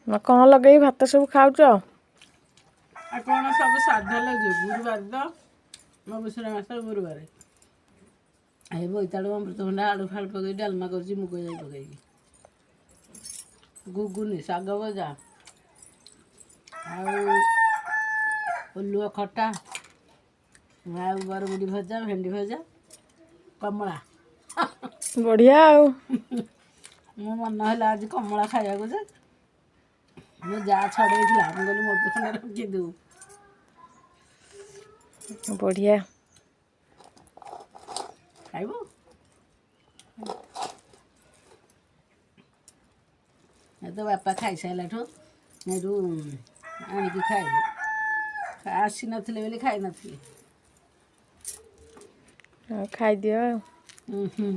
ଆଉ କ'ଣ ଲଗେଇ ଭାତ ସବୁ ଖାଉଛ? ଆଉ କ'ଣ, ସବୁ ସାଧା ଲାଗିବ। ଗୁରୁବାର ତ, ମଗୁଶୁର ମାସ ଗୁରୁବାର। ଏ ବୋଇତାଳୁ, ଅମୃତଭଣ୍ଡା, ଆଳୁ ଫାଳୁ ପକେଇ ଡାଲମା କରୁଛି, ମୁଗ ଯାଇ ପକେଇକି, ଗୁଗୁନି, ଶାଗ ଭଜା ଆଉ ଓଲୁଅ ଖଟା ଆଉ ବରଗୁଡ଼ି ଭଜା, ଭେଣ୍ଡି ଭଜା, କମଳା। ବଢ଼ିଆ ଆଉ। ମୋ ମନ ହେଲା ଆଜି କମଳା ଖାଇବାକୁ ଯେ, ମୋ ଯା ଛଡ଼େଇଥିଲା, ମୁଁ କହିଲି ମୋ ପାଇଁ ଖଣ୍ଡେ ରଖିଦେବୁ। ବଢ଼ିଆ। ଖାଇବୁ ଏ ତ ବାପା ଖାଇସାରିଲାଠୁ ଏଠୁ ଆଣିକି ଖାଇଲି। ଆସିନଥିଲେ ବୋଲି ଖାଇନଥିଲି। ଆଉ ଖାଇଦିଅ ଆଉ। ହୁଁ।